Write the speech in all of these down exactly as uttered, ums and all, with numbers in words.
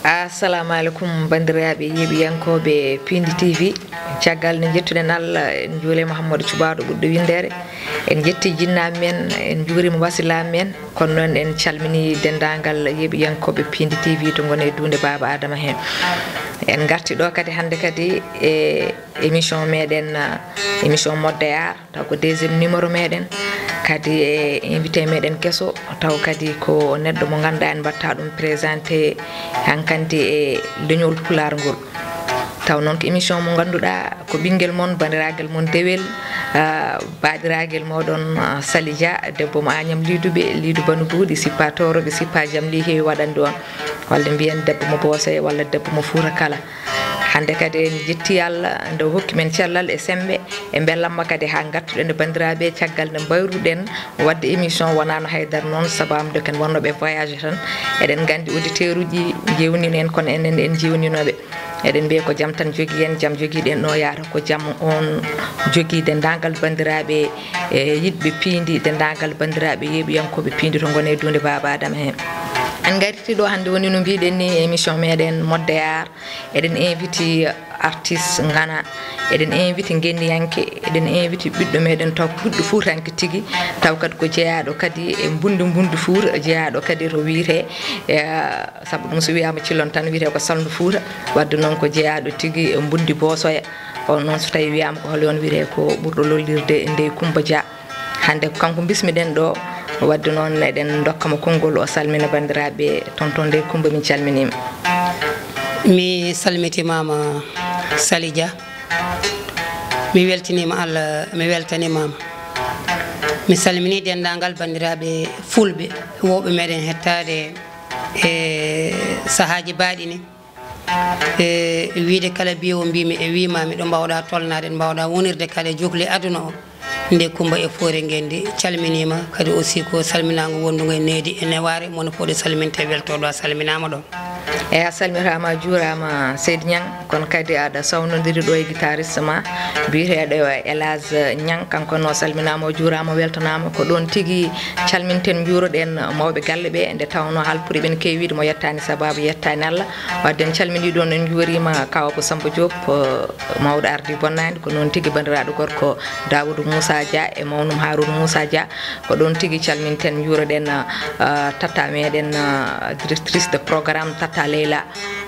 Assalamu aleykum, banndiraaɓe yeeɓiyankooɓe Piindi T V. Caggal nde njettuɗen Allah, en njuule Mouhamadou Cubaaɗo ɓurɗo winndere. En njetti jinnaaɓe men, en njuurima wasilaaɓe men. Kono noon en calmini denndaangal yeeɓiyankooɓe Piindi T V to ngone e duunde Baaba Adama heen. En ngarti ɗo kadi hannde kadi e émission meɗen, ah, émission Modde Yaar, taw ko deuxième numéro meɗen. Kadi e invité meɗen keso, taw kadi ko neɗɗo mo ngannduɗaa en mbaɗta ɗum présenté hankandi e leñol Pulaar ngol. Taw noon ko émission mo ngannduɗaa ko ɓinngel mon, banndiraagal mon dewel, ah, baaɗiraagal moɗon, ah, Sali Dia, debbo mo Agnam Liiduɓe, Liidu Banu Buuɗi, sippa tooroɓe, sippa jam li heewi waɗande on. Walla mbiyen debbo mo Boosay, walla debbo mo Fuuta Kala. Hannde kadi en jetti Allah nde o hokki men cellal e semmbe, e mbelamma kadi haa ngartuɗen e banndiraaɓe caggal nde mbayruɗen waɗde émission wonaano haydara noon, sababu nde ken wonnooɓe voyage tan. Eɗen nganndi auditeur uji jewnino en, kono enen en jewninooɓe. Eɗen mbiya ko jam tan jogii en, jam jogiiɗo en ɗo yaata ko jam on jogii denndaangal banndiraaɓe, e yiɗɓe Piindi, denndaangal banndiraaɓe yeeɓiyankooɓe Piindi to ngone e duunde Baaba Adama heen. En ngarti ɗo hannde woni no mbiɗen ni émission meɗen Modde Yaar. Eɗen inviti artiste ngana, eɗen inviti ngenndiyanke, eɗen inviti ɓiɗɗo meɗen taw ko ɓiɗɗo fuutanke tigi, taw kadi ko jeyaaɗo kadi e mbundi mbundi Fuuta, jeyaaɗo kadi to wiyetee, e, sabu ɗum so wiyaama Cilon tan wiyetee ko Salndu Fuuta, wadde noon ko jeyaaɗo tigi e mbundi Boosoya. On noon so tawi wiyaama ko holi on wiyetee ko ɓurɗo lollirde Ndey Kumba Dia. Hannde ko kanko bismiɗen ɗo, wadde noon eɗen ndokka mo konngol o salmina banndiraaɓe. Tonton Ndey Kumba, min calminiima. Mi salmitimaama Sali Dia. Mi weltiniima Allah, mi weltanimaama. Mi salmini denndaangal banndiraaɓe fulɓe, wowɓe meɗen hettaade e sahaaji baaɗi ni. E wiyde kala biyewo mbimi e wima miɗo mbawɗa tolnaade, mbaawɗa wonirde kala e jokli aduna o. Ndey Kumba e Fooyre Ngenndi calminiima, kadi aussi ko salminaango wondugo e needi e newaare, mo no foti salminte, weltoɗo a salminaama ɗon. Eyi, a salmitaama, a juuraama, Seydi Ñang, kono kadi aɗa sawnodiri ɗo e guitariste ma biyeteeɗo El Hadj Ñang, kanko no salminaama, o juuraama, o weltanaama. Ko ɗoon tigi calminten, njuuroɗen mawɓe galle ɓe, nde tawnoo Haalpuyaaɓe ɓe no keewi wiyde mo yettaani sababu yettaani Allah. Wadde en calminii ɗoon, en njuuriima Kaaw Abou Samba Diop, eh, mawɗo ardii bonnaani, ko noon tigi banndiraaɗo gorko Daawudu Muusa Dia e mawnum Haaruuna Muusa Dia. Ko ɗoon tigi calminten, njuuroɗen, eh, tata meɗen, eh, directrice de programme, tata Leyla.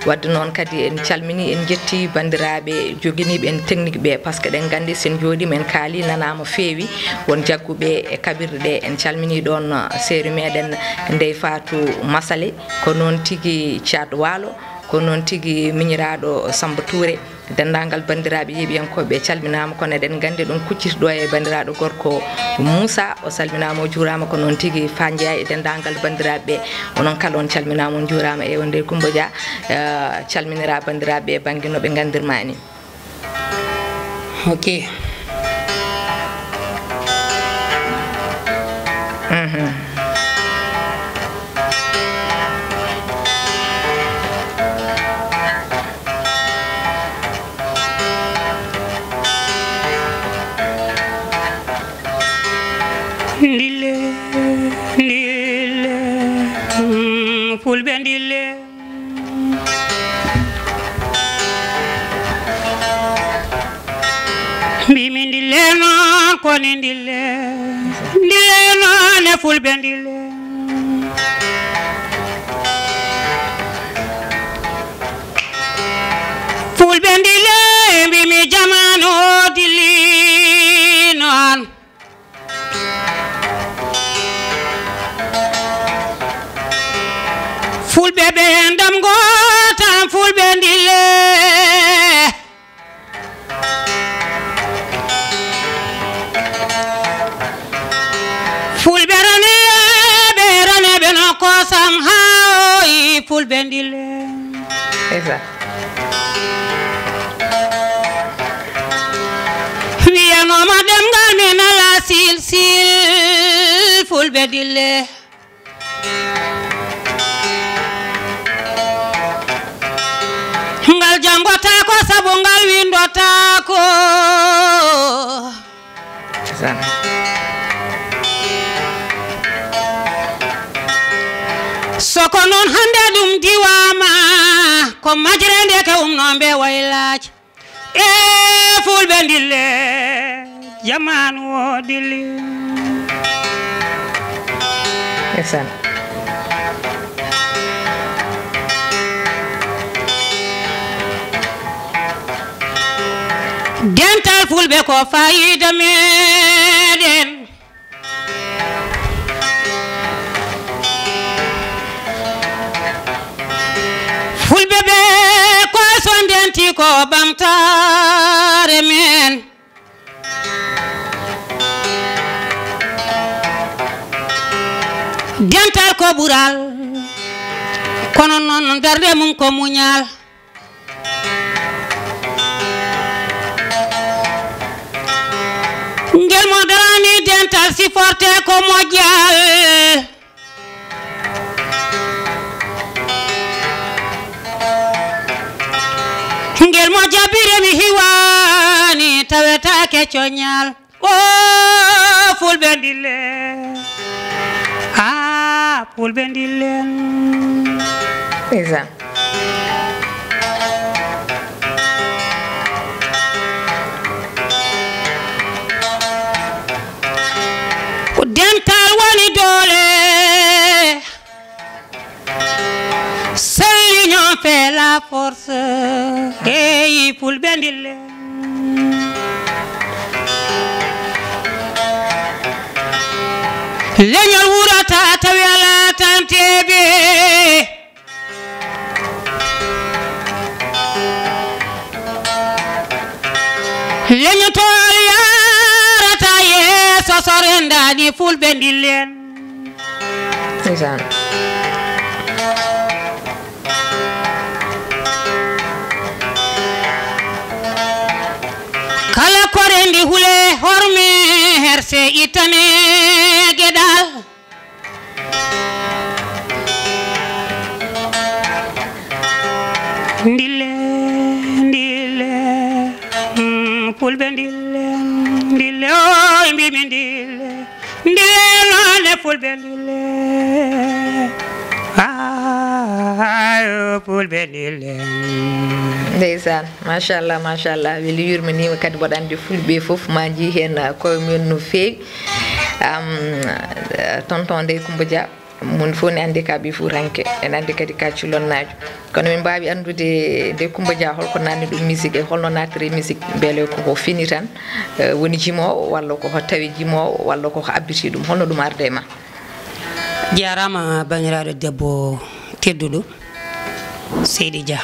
Wadde noon kadi en calminii, en njettii banndiraaɓe joginiiɓe en technique ɓe, par ce que eɗen nganndi so en njooɗiima en kaalii nanaama feewi, won jagguɓe e kaɓirɗe ɗe. En calminii ɗoon, eh, seeri meɗen Ndey Faatu Masale, ko noon tigi Caat Waalo, ko noon tigi miñiraaɗo Samba Touré. Denndaangal banndiraaɓe yeeɓiyankooɓe ɓe calminaama, kono eɗen nganndi ɗum kucciti ɗo e banndiraaɗo gorko Muusa, o salminaama, o juuraama, ko noon tigi Fa Ndiaye e denndaangal banndiraaɓe ɓe. Onon kala on calminaama, on njuuraama. E wonde Kumba Dia, eh, calminira banndiraaɓe ɓe bannge no ɓe nganndirma ni. Ok. Mhm. Ndille, ndille, mm, fulɓe ndille. Mbimi ndilleno, koni ndille, ndilleno ne fulɓe ndille. Fulɓe ndille, mbimi jamanu o dillino an. Fulɓe ɓe ndam gootan, fulɓe ndille. Fulɓe raneeɓe, raneeɓe no kosam haa o yi fulɓe ndille. Esa. Wiyanooma ɗemngal men alaa sil sil, fulɓe dille. Ngal janngotaako sabu ngal winndotaako. Ndeysaan. So ko noon hannde ɗum diwaama, ko majre nde ka umnoo mbe waylaaji. E fulɓe ndille, jamaanu o dilli. Ndeysaan. Dental fulɓe ko faayiida meeɗen. Fulɓe ɓe ko so ndenti ko ɓamtaare men. Dental ko ɓural, kono noon darnde mum ko muñal. Ngel mo darani dental siforte ko moƴƴal. Ngel mo jabire mi hiwani tawetake coñal. O fulɓe ndille. Ha fulɓe ndillen. Ndeysaan. Ko dental woni doole. Seul l'union fait la force. Eyi fulɓe ndille. Leñol wurata tawi ala tan teebe. Leñotol yarata yeeso so rendaani fulɓe ndillen. Ndeysaan. Kala ko rendi hule horme herse ittane geɗal. Ndille, ndille, mm, fulɓe ndille, ndille, oy mbimi ndille, ndille noone fulɓe ndille. Ayo fulɓe ndille. Ndeysaan, machallah, machallah. Weli yurminima kadi, mboɗo anndi fulɓe fof ma nji heen, uh, koye mumen no feewi. Am, uh, tonton Ndeye Coumba Dia, mon fof ne anndi ka ɓi fuuranke, ene anndi kadi ka culonnaajo. Kono min mbaawi anndude Ndeye Coumba Dia holko nanni ɗum musique e holno nattiri musique, mbele ko ko fini tan, uh, woni jimoowo walla ko ho tawi jimoowo walla ko ko abbiti ɗum, holno ɗum arde e ma? Jarama banndiraaɗo debbo tedduɗo, Seydi Dia.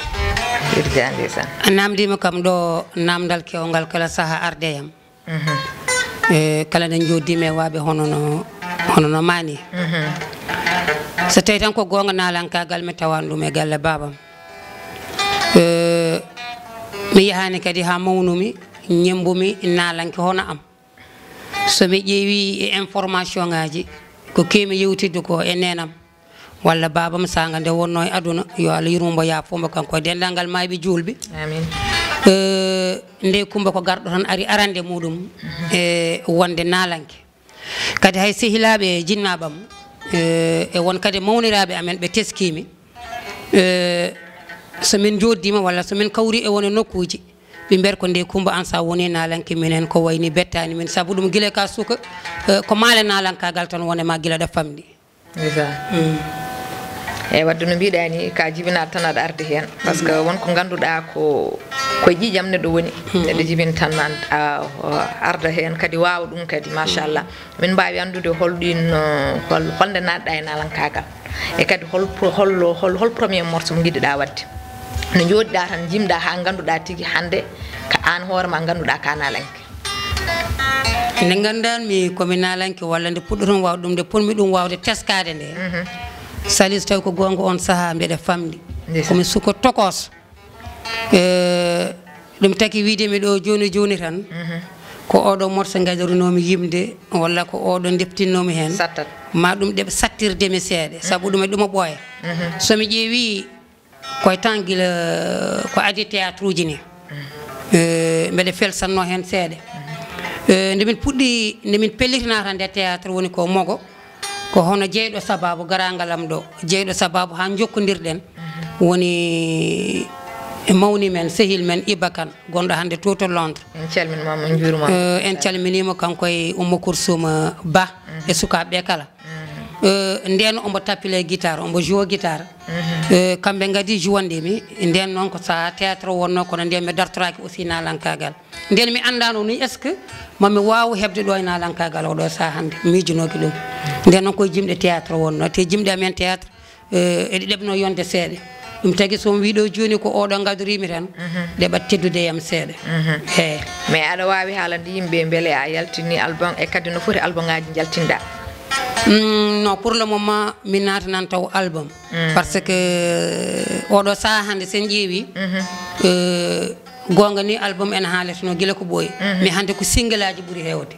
Seydi Dia, ndeysaan. A namdima kam ɗo namdal kewngal kala saha arde yam. Mhm. E kala nde jooddimi e waaɓe hono no, hono no mani. Mhm. So tawi tan ko goonga nalankagal mi tawan ɗum e galle babam. E, mi yahani kadi ha mawnumi, ñembumi nalanke hono am. So mi ƴeewi e information ngaji ko keemi yewtidde ko e nenam walla babam saanga nde wonno e aduna, yo Allah yurmo mbo yaafo mbo kanko e dendagal mayɓe julɓe. Amin. Eh, Ndeye Coumba ko garɗo tan ari arande muɗum e wonde nalanke. Kadi hay sehilaɓe e jinnaɓam, eh, e won kadi mawniraɓe amen ɓe teskimi. Eh, so min joddima walla so min kawri e wone nokkuji, ɓe mbiyata ko Ndeye Coumba an sa woni nalanke minen ko wayni bettani min, sabu ɗum gila ka suka, eh, ko maale nalankagal tan wonde ma gila ɗo famɗi. Ndeysaan. Mm. Eyyi, wadde no mbiɗa ni, ka jibinaɗo tan aɗa ardi heen. Parce que won ko ngannduɗaa ko, ko e ƴiiƴam neɗɗo woni. Mm. Neɗɗo jibina tan an-, a, o arda heen kadi waawa ɗum kadi, machallah. Min mbaawi anndude hol ɗin, uh, hol, holnde naatɗa e naalankaagal. E kadi hol pro-, hol, hol, hol premier morceau mo ngiɗɗaa waɗde? No njooɗiɗaa tan, jimɗaa haa ngannduɗaa tigi hannde ka aan hoore ma ngannduɗaa ka naalanke. Nde nganndan mi ko mi naalanke walla nde puɗɗoton waawde ɗum, nde ponmi ɗum waawde teskaade nde. Mhm. Salis tawi ko goonga on sahaa mbeɗa famɗi. Ndeysaan. Ko mi suka tokos. Eh, ɗum taki wiide mi ɗo jooni jooni tan. Mhm. Ko oɗo morso ngaɗirunoomi yimde walla ko oɗo ndeftinnoomi heen. Sattat. Ma ɗum ɗeɓ sattirde mi seeɗa. Sabu ɗum e ɗum o ɓooya. Mhm. So mi ƴeewi Koye temps gila ko adi théâtre uji ni. Eh, mbeɗa felsanno heen seeɗa. Eh, nde min puɗɗi, nde min pellitinata nde théâtre woni ko Mogo. Ko hono jeyɗo sababu garaangal am ɗo, jeyɗo sababu haa njokkondirɗen, woni e mawni men, sehil men Iba Kane, gonɗo hannde to, to Londres. En calminii mo, en njuuriima mo. Eh, en calminii mo, kanko e Umma Kulsum Ba, e sukaaɓe ɓe kala. Eh, ndeen omo tappile guitare, omo joue guitare. Eh, kamɓe ngadi jouande mi. Ndeen noon ko saha théâtre wonno, kono ndeen mi dartoraaki aussi naalankaagal. Nden mi anndaano ni, est-ce que mami waaw heɓde ɗo e naalankaagal oɗo saha hannde? Mi miijunooki ɗum. Nden noon koye jimɗe théâtre wonno, te jimɗe amen théâtre, eh, eɗe ɗeɓno yonde seeɗa. Ɗum tagi so mi wii ɗo jooni ko oɗo ngadoriimi tan, ɗeɓat teddude e am seeɗa. Eey. Mais aɗa waawi haalande yimɓe mbele a yaltini album, e kadi no foti album ŋaaji njaltinɗa? Mm, non, pour le moment, mi naatanan taw album. Parce que, eh, oɗo saha hannde sen ƴeewi, eh, goonga ni, album ene haaleteno gila ko ɓooyi. Mais hannde ko single aji ɓuri heewde.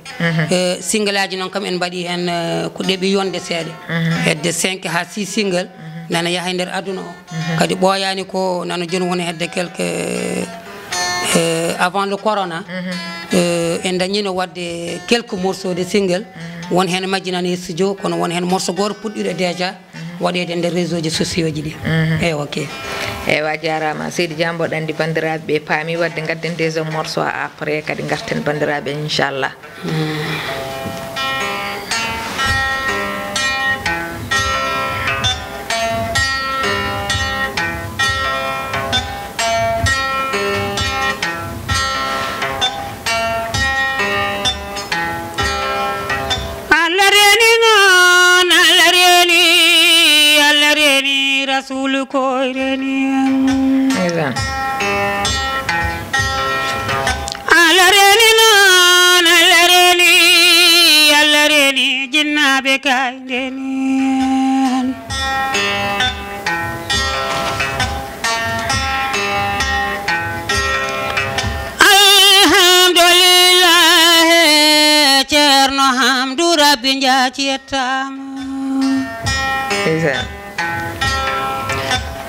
Eh, single aji noon kam en mbaɗi heen, eh, ko ɗeɓi yonde seeɗa. Hedde cinq haa six single nana yaha e nder aduna o. Kadi ɓooyaani ko nana jooni woni hedde quelque, eh, avant le corona. Eh, en dañino waɗde quelques morceaux de single. Won heen majji nana e studio, kono won heen morceau gooto puɗɗiiɗo déjà waɗeede e nder réseau ji sociaux ji ɗi. Eey, ok. Eewa, jaaraama. Seydi Dia, mboɗo anndi banndiraaɓe ɓe paami, waɗde ngadden deuxième morceau, après kadi ngarten banndiraaɓe, inchallah. Allah reeni noon, Allah reeni, Allah reeni, Rasuulu koy reeni en. Ndeysaan. Allah reeni noon, Allah reeni, Allah reeni, jinnaaɓe kay ndeeni en. Alhamdulillahi, Ceerno Hamdu, Rabbi njaacii yettaama. Ndeysaan.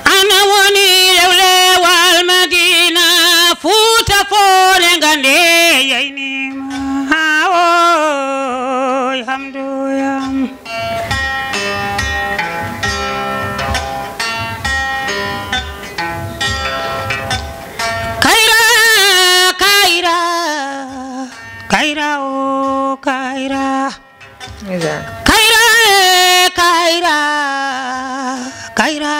Ana woni lewlewal Madina, Fuuta Foole ngande yayniima. Haa oy Hamdu yam. Kayra, kayra, kayra, o kayra. Ndeysaan. Kayra, e kayra, kayra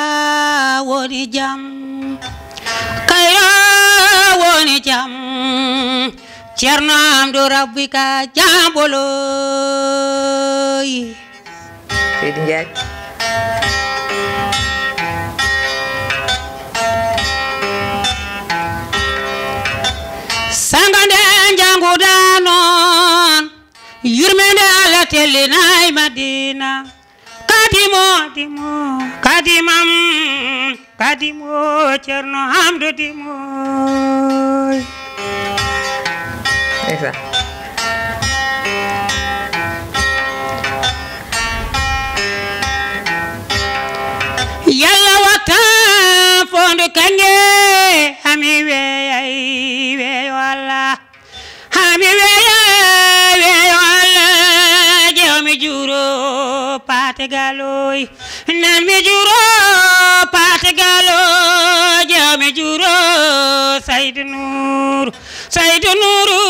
woni jam. Kayra woni jam. Ceerno Hamdu, Rabbi ka jam ɓoloy. Seydi Njaay. Sanga nde njannguɗaa noon, yurmeende Allah tellinaay Madina. Kadimo, dimo, kadimam, kadimo, Ceerno Hamdu Dimoy. Ndeysaan. Yalla watta fondu kange, ami weyay, weyo Allah. Ami weya, weyo Allah, jeyo mi juuro Paate Galoy. Nan mi juuro Paate Galoy, jeyo mi juuro Saydu Nuuru. Saydu Nuuru,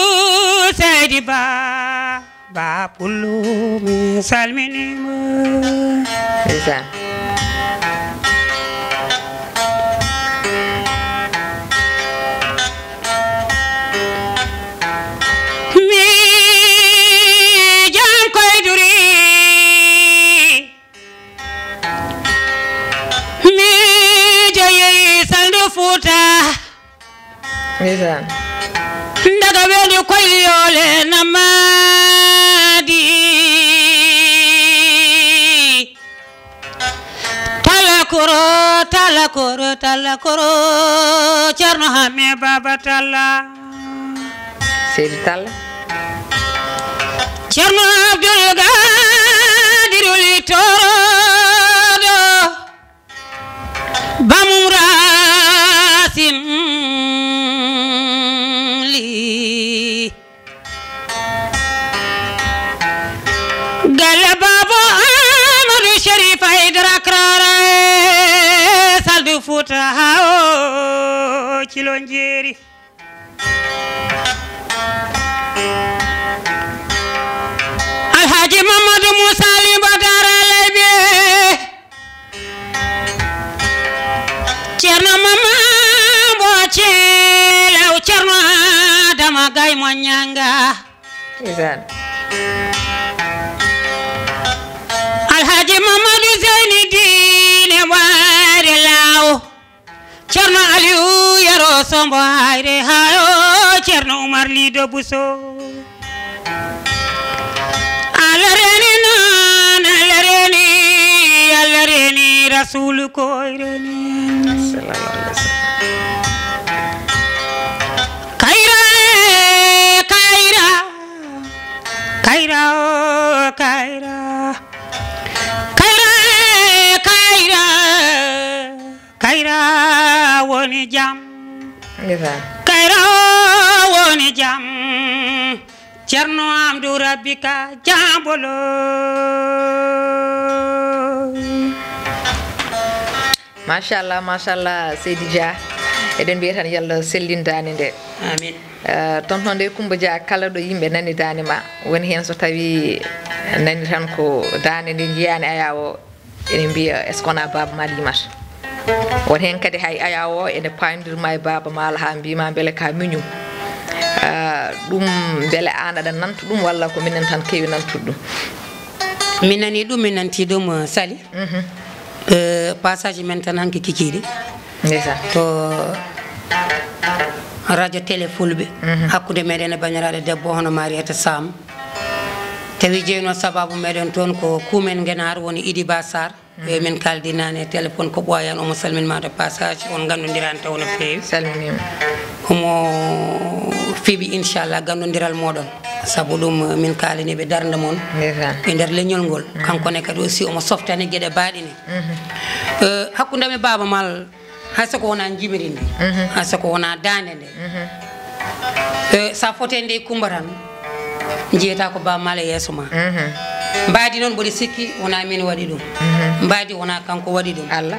Saydi Ba, Ba Pullo, mi salminiima. Ndeysaan. Mi jam koyduri. Mi jeyi salndu Fuuta. Ndeysaan. Daga weendu koyli yoole nammaadi. Talla Koro, Talla Koro, Talla Koro, Ceerno Hamme Baaba Talla. Seydi Talla. Ceerno Abdul Gaadir Li Torodo. Bamum Raasin Li. Galle Baaba Taha o cilon jeeri. Alhaji Mamadou Moussa Ly Badara Leybe. Ceerno Mama Mboce law Ceerno Adama Gay mo Ñanga. Ndeysaan. Alhaji Mamadou Zeyni Diine Ɓaare Law. Ceerno Aliou Yero Sombo Hayre Hayo Ceerno Oumar Lido Bousso. Allah reni noon, Allah reni, Allah reni, Rasulu koy reni. Sallallahu alaihi wasallam. Kayra, Kayra, Kayra, oh, Kayra. Kayra, Kayra. Kayra woni jam. Ndeysaan. Kayra woni jam. Ceerno Amdu Rabbi ka jambolo. Machallah, machallah, Seydi Dia. Eɗen mbiya tan, yo Allah sellin daande nde. Amin. Eh, tonton nde Coumba Dia, kala ɗo yimɓe nani daande ma, woni heen so tawi nani tan ko daande nde njiyaani aya o, ene mbiya, est-ce que wona Baaba Maal yimata? Won heen kadi hay aya o ene paayondirma e Baaba Maal haa mbima mbele ka miñum. Ah, ɗum mbele aan aɗa nantu ɗum walla ko minen tan keewi nantude ɗum? Min nani ɗum, min nanti ɗum, eh, Sali. Mhm. Eh, passage men tan hanki kikiiɗe. Ndeysaan. To radio télé Fulɓe. Mhm. Hakkunde meɗen e banndiraaɗo debbo hono Mariata Sam. Tawi jeyno sababu meɗen toon ko kuumen ngenaar woni Idi Ba Sarr. Mhm. E min kaldi nane e téléphone ko ɓooyan, omo salminma de passage, on gandondirani taw no feewi. Salminima. Omo fiɓi inchallah gandondiral moɗon. Sabu ɗum min kalaniɓe darnde mon. Ndeysaan. E nder leñol ngol. Mhm. Kanko ne kadi aussi omo softani geɗe baaɗi ni. Mhm. Eh, hakkunde mi Baaba Maal, hay soko wona jimiri ndi, mhm, hay soko wona daande nde. Mhm. Eh, sa fote nde Coumba tan, jiyata ko Baaba Maal e yeeso ma. Mhm. Mbaadi noon mboɗo sikki wona min waɗi ɗum. Mhm. Mbaadi wona kanko waɗi ɗum. Allah.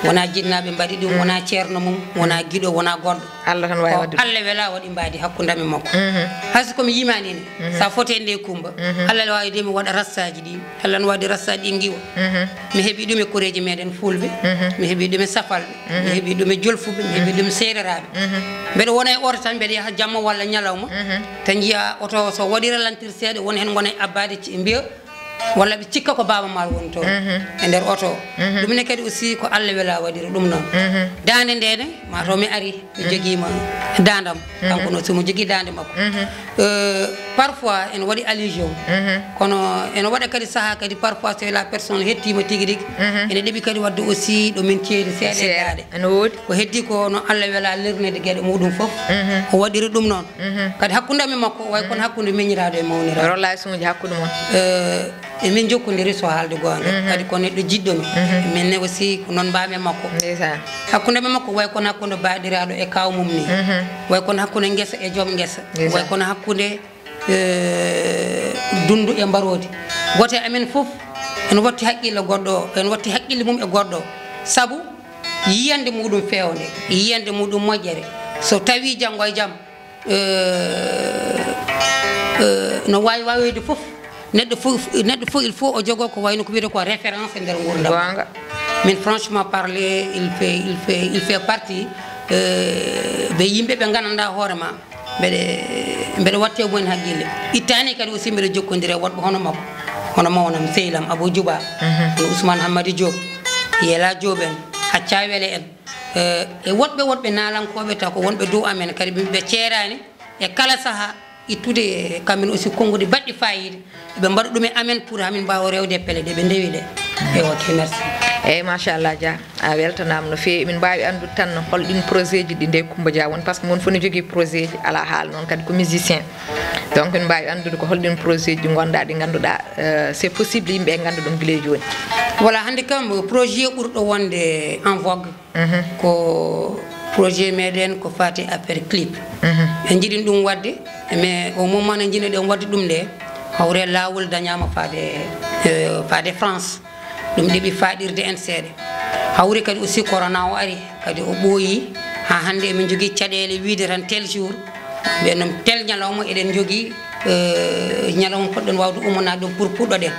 Wona jinnaaɓe mbaɗi ɗum, mhm, wona ceerno mum, wona giɗo, wona goɗɗo. Allah tan wawi waɗde ɗum. Ko Allah wela waɗi mbaadi hakkunde am e makko. Mhm. Hay so ko mi yimani ne, mhm, sa fote nde Coumba, mhm, Allah ne wawi de mi waɗa rastaji ɗi. Allah ne waɗi rastaji ɗi ngiwa. Mhm. Mi heɓi ɗum e koreeji meɗen fulɓe. Mhm. Mi heɓi ɗum e safalɓe. Mhm. Mi heɓi ɗum e jolfuɓe. Mi heɓi, mhm, ɗum e seereraaɓe. Mhm. Mbeɗa wona e oto tan, mbeɗa yaha jamma walla ñalawma. Mhm. Tan njiya oto so waɗi ralentir seeɗa, won heen ngona e abbaade ci-, mbiya, walla ɓe cikka ko Baaba Maal woni toon, mhm, e nder oto o. Mhm. Ɗum ne kadi aussi ko Allah wela waɗiri ɗum noon. Mhm. Daande nde ne, mataw mi ari, mi, mhm, jogiima daandam. Mhm. Kanko noon, so mo jogii daande makko. Mhm. Euh, parfois ene waɗi allusion. Mhm. Kono ene waɗa kadi sahaa kadi parfois so la personne hettiima tigi rigi. Mhm. Ene ɗeɓi kadi waɗde aussi ɗo min ceeri seeɗa e, seeɗa, daaɗe. Ene woodi. Ko heddi ko no Allah wela lirnede geɗe muɗum fof. Mhm. O waɗiri ɗum noon. Mhm. Kadi hakkunde am e makko, way kono, mhm, hakkunde miñiraaɗo e mawniraaɗo. Relation uji hakkunde mon. Eh, emin jokkodiri so haalde goonga. Mhm. Kadi ko neɗɗo jiɗɗo mi. Mhm. Min ne aussi ko noon mbaami e makko. Ndeysaan. Hakkunde am e makko way kono hakkunde baaɗiraaɗo e kaaw mum ni. Mhm. Way kono hakkunde ngesa e joom ngesa. Ndeysaan. Way kono hakkunde, eh, dundu e mbaroodi. Gooto e amen fof ene watti haqqille goɗɗo o, ene watti haqqille mum e goɗɗo o. Sabu yiyande muɗum feewde, yiyande muɗum moƴƴere. So tawi janngo e jam, euh, euh, no waawi waawede fof. Neɗɗo fof, neɗɗo fof, il faut o jogoo ko wayno ko wiyetee ko référence e nder nguurndam. Goonga. Min, franchement parler, il fait, il fait, il fait partie, euh, ɓe yimɓe ɓe nganndanɗaa hoore ma. Mbeɗe, mbeɗe watte mumen haqqille. Ittaani kadi aussi mbeɗe jokkondira e woɗɓe hono makko, hono mawnam, sehil am Abou Djouba, mhm, hono Ousmane Hammadi Diop, Yela Diop en, Acca Wele en. Eh, e woɗɓe, woɗɓe naalankooɓe taw ko wonɓe dow amen kadi, ɓe ceeraani e kala sahaa ittude e kamɓe aussi konnguɗi baɗɗi faayiida, ɓe mbaɗa ɗum e amen pour hamin mbaawa rewde e pele ɗe ɓe ndewi ɗe. E ok, merci. Eyyi, machallah, Dia, a weltanaama no feewi. Min mbaawi anndude tan holɗin projet ji ɗi nde Coumba Dia woni, par ce que mon fof ne jogii projet ji, alaa haala noon kadi ko musicien. Donc, min mbaawi anndude ko holɗin projet ji ngonɗaa ɗi ngannduɗaa, euh, c'est possible yimɓe ngannda ɗum gila e jooni. Voilà, hannde kam projet ɓurɗo wonde en vogue, mhm, ko projet meɗen ko fati affaire clip. Mhm. En jiɗin ɗum waɗde, mais au moment no jiɗnoɗen waɗde ɗum nde, hawre laawol dañaama faade, euh, faade France. Ɗum ɗeɓi faɗirde en seeɗa. Hawri kadi aussi corona o ari, kadi o ɓooyi. Haa hannde emin njogii caɗeele wiyde tan tel jour, mbiyen noon tel ñalawma eɗen njogii, eh, ñalawma poɗɗen waawde ummanaade ɗum pour puɗɗoɗen.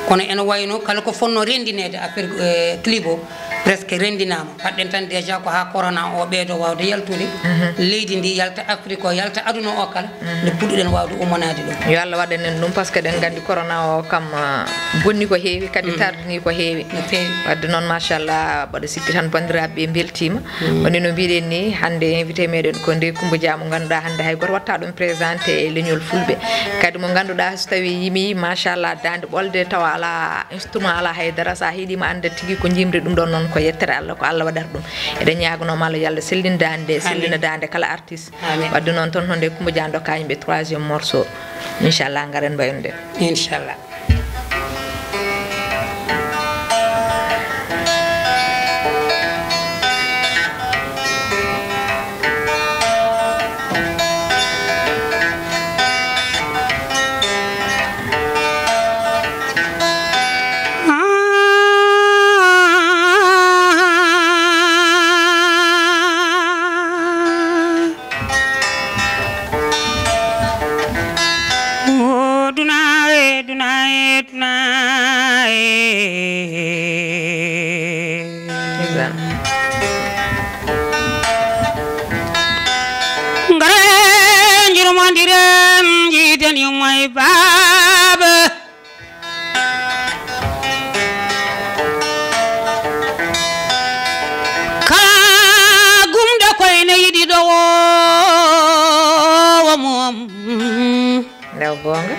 Kono ene wayno kala ko fotnoo renndineede affaire, eh, clip o, presque renndinaama. Mbaɗɗen tan déjà ko haa corona o ɓeydo waawde yaltude. Mhm. Leydi ndi yalta, Afrique o yalta, aduna o kala, mhm, nde puɗɗuɗen waawde ummanaade ɗum. Yo Allah waɗan en ɗum, parce que eɗen nganndi corona o kam, ah, bonni ko heewi, kadi, mhm, tardini ko heewi. No feewi. Wadde noon, machallah, mbaɗa sikki tan banndiraaɓe ɓe mbeltiima. Mhm. Woni no mbiɗen ni, hannde invité meɗen ko Ndeye Coumba Dia, mo ngannduɗaa hannde hay gooto watta ɗum présenté e leñol Fulɓe. Kadi mo ngannduɗaa so tawi yimi, machallah, daande ɓolde tawa alaa instrument, alaa haydara, so a heɗiima annda tigi ko jimri. Ɗum ɗon noon ko yettere Allah, ko Allah waɗata ɗum. Eɗen ñaaganoo mo Allah yo Allah sellin daande nde, amin, sellina daande kala artiste. Amin. Wadde noon toon, honde Coumba Dia dokka yimɓe troisième morceau. Inchallah, ngaren mbayen nde. Inchallah. O duna e, duna e, duna e. Ndeysaan. Ngare njurmondiren, jiiden yumma e baaba. Kala gumɗo koy ne yiɗi ɗo woowa mum. Nde o goonga.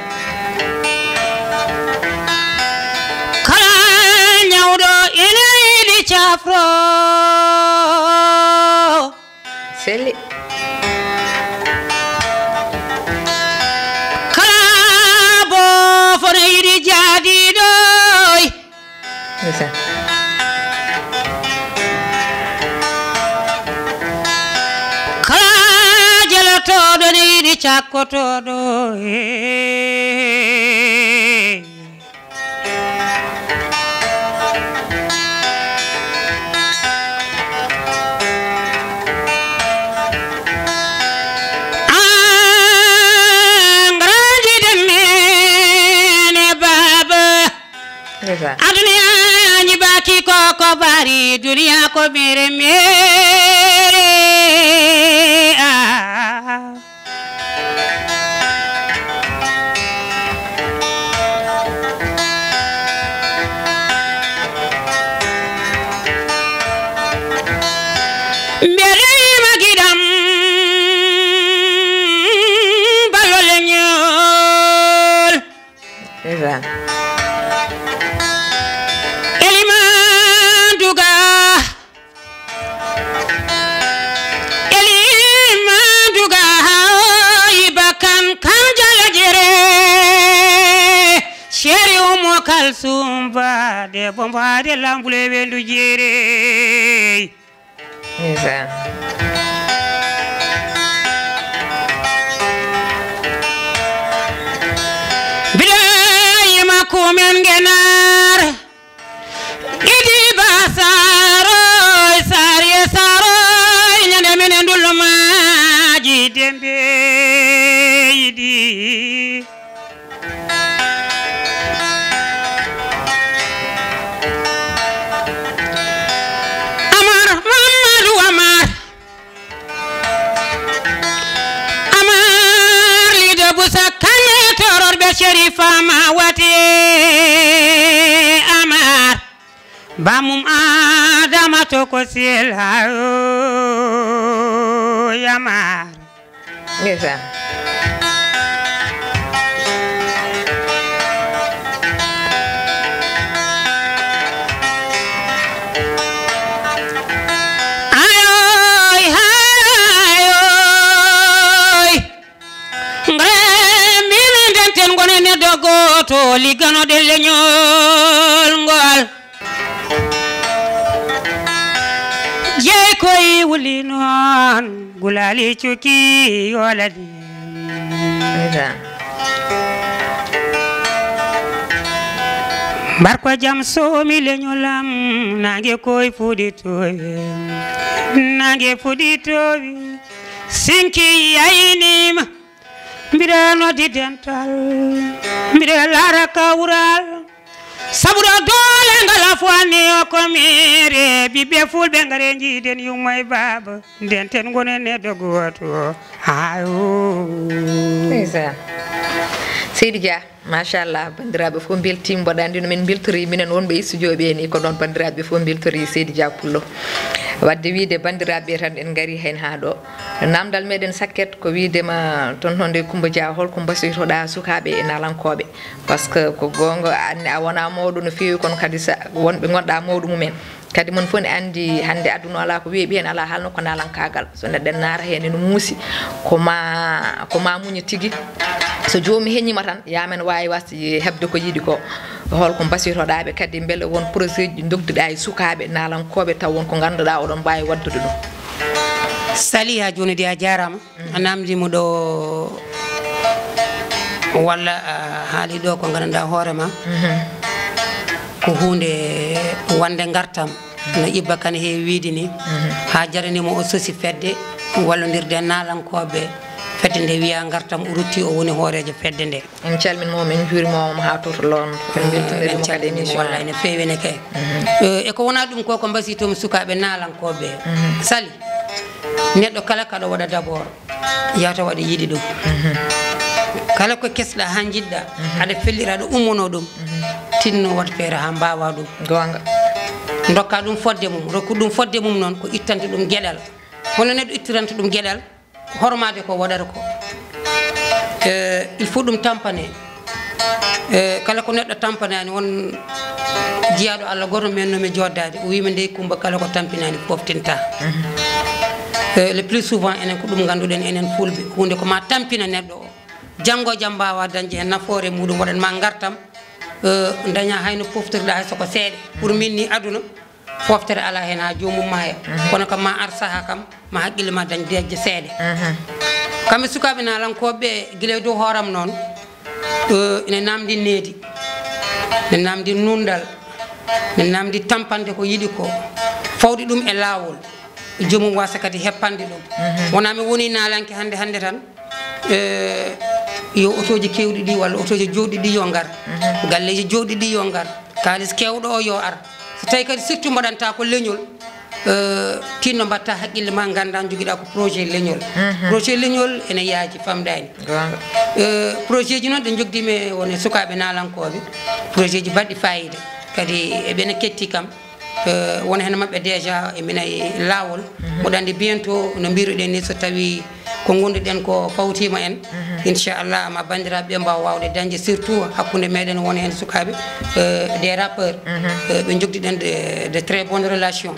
Kala ñawɗo ene yiɗi cafro. Selli. Kala boofo ne yiɗi jaadiiɗoy. Ndeysaan. Kala jelotooɗo ne yiɗi cakkotooɗo. An garaaji den nene baaba. Ndeysaan. Aduniya ñibaaki ko ko bari, duniya ko mere mere. Ah. Mbeɗa yima giɗam ballo leñol. Ndeysaan. Eliman Duga. Eliman Duga haoyi bakan kan jala jere. Chéri Umu Kalsum ba debbo mbaade lambule wendu jere. Ndeysaan. Birayima kumen ngenar. Idi ba saroy, sariye saroy, ñande minen ndullo maaji dembe idi. Amar, Mamadou Amar. Amar lido busa kañe toror be Sherifa ma wati Amar. Bamum Adama to ko sel hayo Amar. Ndeysaan. Ayoy, ayoy. Ngre minen denten ngonen e dogo to liggano de leñol ngol. Jeyi koy wuli noon gulali cuki yolani. Ndeysaan. Mbar ko jam soomi leñol am, naange koy fuɗi towi, naange fuɗi towi, sinki yaynima. Mbiɗa noddi dental, mbiɗa laara kawral, sabu ɗo doole ngal a fo anni o ko mere, ɓiɓɓe fulɓe ngare jiiden yumma e baaba, ndenten ngonen neɗɗo gooto. Ayo. Ndeysaan. Seydi Dia, machallah, banndiraaɓe fof mbeltiima, mboɗo anndi no min mbeltori, minen wonɓe e studio ɓe ni, ko noon banndiraaɓe fof mbeltori Seydi Dia Pullo. Waɗde wiyde banndiraaɓe tan en ngarii heen haa ɗo. Naamndal meɗen sakket ko wiyde ma toon, toon nde Coumba Dia, hol ko mbasiytoɗaa sukaaɓe e naalankooɓe? Parce que ko goonga, anndi a wonaa mawɗo no feewi, kono kadi sa, wonɓe ngonɗaa mawɗo mumen. Kadi mon fof ne anndi hannde aduna alaa ko weeɓi heen, alaa haalno ko naalankaagal. So neɗɗo en naata heen ene muusi, ko ma, ko ma muñi tigi. So joomum heñiima tan, yaa men waawi wasde heɓde ko yiɗi ko. Hol ko mbasiytoɗaa ɓe kadi, mbele won projet ji ndogduɗaa e sukaaɓe naalankooɓe taw won ko ngannduɗaa oɗon mbaawi waɗdude ɗum? Sali, haa jooni de a jaaraama. A naamndii mo ɗo walla a haali ɗo ko nganndanɗaa hoore ma, ko huunde wonde ngartam, no Ibba Kane heewi wiyde ni, haa jarani mo o sosi fedde wallondirde naalankooɓe, fedde nde wiyaa ngartam, o rutti o woni hooreejo fedde nde. En calminii mo, en njuuriima mo haa to, to Londres. En mbeltinirii mo kadi, en calminii mo, emission wallaahi, no feewi ne kay. Eh, e ko wonaa ɗum ko, ko mbasiytoo-mi sukaaɓe naalankooɓe. Sali, neɗɗo kala kaɗa waɗa d'abord, yahata waɗa yiɗi ɗum. Kala ko kesɗa haa njiɗɗa, aɗa fellira, aɗa ummonoo ɗum, tinno waɗ feere haa mbaawa ɗum. Goonga. Ndokka ɗum fodde mum, rokku ɗum fodde mum noon, ko ittande ɗum geɗal. Hono neɗɗo ittiranta ɗum geɗal? Hormaade ko waɗata ko. Eh, il faut ɗum tampane. Eh, kala ko neɗɗo tampanaani, won jiyaaɗo Allah gooto men no mi joddaade, o wiima, "Ndey Kumba, kala ko tampinaani foftinta." Eh, le plus souvent, enen ko ɗum ngannduɗen, enen Fulɓe, huunde ko ma tampina neɗɗo o, janngo jam mbaawa dañde heen nafoore muɗum, waɗan ma ngartam, eh, daña hay no poftirɗa hay so ko seeɗa. Pour min ni, aduna, foftere alaa heen haa joomum maaya. Kono kam, ma ar saha kam, ma haqqille ma dañ dejje seeɗa. Kamɓe sukaaɓe naalankooɓe ɓe, gila e dow hooram noon, eh, ene naamndi needi, ene naamndi nunɗal, ene naamndi tampande ko yiɗi ko, fawde ɗum e laawol, joomum waasa kadi heppande ɗum. Wonaa mi woni naalanke hannde hannde tan, eh, yo otooji keewɗi ɗi walla otooji joɗɗi ɗi yo ngar, galleeji joɗɗi ɗi yo ngar, kaalis keewɗo o yo ar. So tawi kadi surtout mbaɗanta ko leñol, eh, tinno mbatta haqqille ma, ngannda jogiɗa ko projet leñol. Projet leñol ene yaaji, famɗani. Goonga. Eh, projet ji noon ɗi njogdimi won e sukaaɓe naalankooɓe, projet ji baɗɗi fayida, kadi eɓena ketti kam. Eh, won heen maɓɓe déjà e mina e laawol. Mboɗo anndi bientôt, no mbiruɗen ni, so tawi ko ngonduɗen ko fawtiima en, inchallah, ma banndiraaɓe ɓe mbaawa waawde dañde, surtout hakkunde meɗen, won heen sukaaɓe, eh, des rappeurs. Eh, ɓe njogdiɗen de, de très bonnes relations.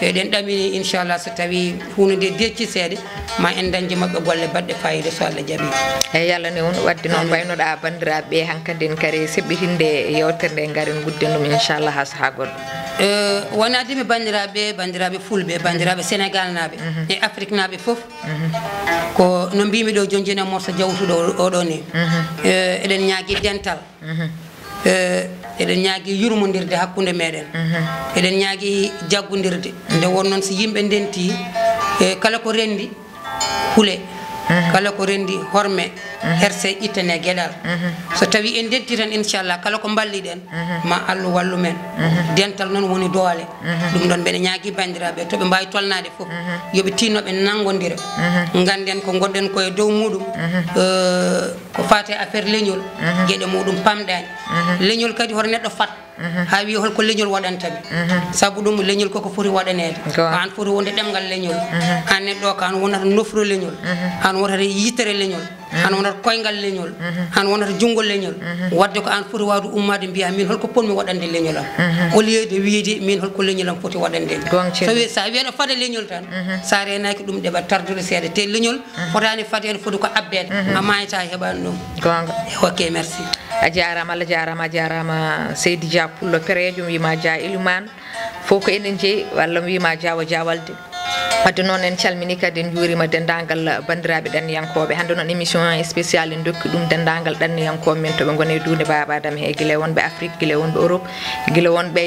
Eɗen ɗamini, inchallah, so tawi huunde nde decci seeɗa, ma en dañde maɓɓe golle baɗɗe fayida, so Allah jaɓi. Eyi, Allah ne on wadde noon. Amin. Waynoɗa banndiraaɓe ɓe, hankadi en kadi seɓɓitinde yewtere nde, ngaren ngudden ɗum, inchallah, haa sahaa goɗɗo. Eh, wonaa de mi banndiraaɓe, banndiraaɓe Fulɓe, banndiraaɓe Senegal naaɓe, e Afrique naaɓe fof. Ko no mbimi ɗo, jon jene morso jawtuɗo o, oɗo ni. Eh, eɗen ñaagi dental. Eh, eɗen ñaagi yurmondirde hakkunde meɗen. Eɗen ñaagi jaggondirde. Nde won noon, so yimɓe ndenti, eh, kala ko rendi, hule. Kala ko rendi, horme. Herse, ittane geɗal. So tawi en ndenti tan, inchallah, kala ko mballiɗen, ma Allah wallu men. Dental noon woni doole. Ɗum ɗon, mbeɗa ñaagi banndiraaɓe to ɓe mbaawi tolnaade fof, yo ɓe tinno ɓe nanngondira. Ngannden ko ngonɗen ko e dow muɗum, eh, ko faati e affaire leñol, geɗe muɗum pamɗaani. Leñol kadi, hoto neɗɗo fat haa wiya, "Hol ko leñol waɗanta mi?" Sabu ɗum, leñol koko foti waɗaneede. Ko an foti wonde ɗemngal leñol. An neɗɗo o, ko an wonata nofru leñol. An wonata yitere leñol. An wonata koyngal leñol. An wonata junngo leñol. Wadde ko an foti waawde ummaade, mbiya, "Min, hol ko potmi waɗande leñol am?" Au lieu de wiyde, "Min, hol ko leñol am foti waɗande mi?" Goonga. So wi-, so a wiyano fada leñol tan, sa reenaaki ɗum, ɗeɓa tardude seeɗa. Te leñol fotaani fadeede, foti ko abbeede. A maayata, a heɓaani ɗum. Goonga. Ok, merci. A jaaraama, Allah jaaraama, a jaaraama. Seydi Dia Pullo Perejo, mi wiima Dia Elimane. Fof ko enen jeyi, walla mi wiima Dia o Dia Walde. Wadde noon, en calmini kadi, en njuurima denndaangal banndiraaɓe ɗanniyankooɓe. Hannde noon, émission spéciale en ndokki ɗum denndaangal ɗanniyankooɓe men to ɓe ngoni e duunde Baaba Adama he, gila e wonɓe Afrique, gila e wonɓe Europe, gila wonɓe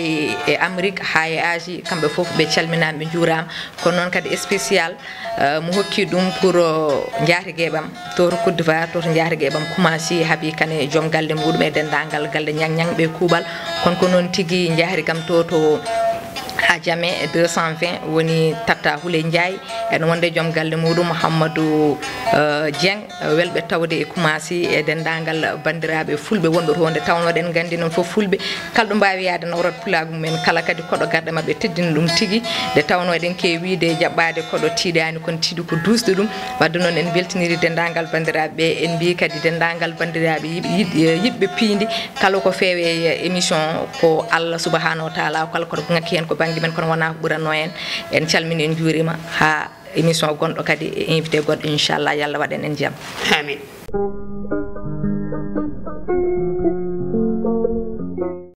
e Amérique, haa e Asie, kamɓe fof ɓe calminaama, ɓe njuuraama. Kono noon kadi spécial, eh, mo hokki ɗum pour, eh, njaatige ɓam to, to Côte d'Ivoire, to, to njaatige ɓam Koumassi Habi Kane, joom galle muɗum e denndaangal galle Ñang Ñang ɓe kuuɓal. Kono ko noon tigi njaari kam to, to Adjamé deux cent vingt, woni Tatta Houley Ndiaye, ene wonde joom galle muɗum Mouhamadou, eh, Dieng, eh, welɓe tawde e Koumassi e denndaangal banndiraaɓe fulɓe wonɓe toon. Nde tawnoo eɗen nganndi noon fof fulɓe, kala ɗo mbaawi yahde nawrata pulaagu mumen, kala kadi koɗo garɗe maɓɓe teddina ɗum tigi. Nde tawnoo eɗen keewi wiyde jaɓɓaade koɗo tiiɗaani, kono tiiɗi ko duusde ɗum. Wadde noon, en mbeltinirii denndaangal banndiraaɓe ɓe, en mbii kadi denndaangal banndiraaɓe yiɗ-, yiɗ-, yiɗɓe piindi, kala ko feewi e émission ko Allah subhanahu wa taala, kala ko ngakki heen ko bannge men, kono wonaa ko ɓuratnoo en. En calminii, en njuuriima, haa émission gonɗo kadi e invité goɗɗo, inchallah, yo Allah waɗan en jam. Amin.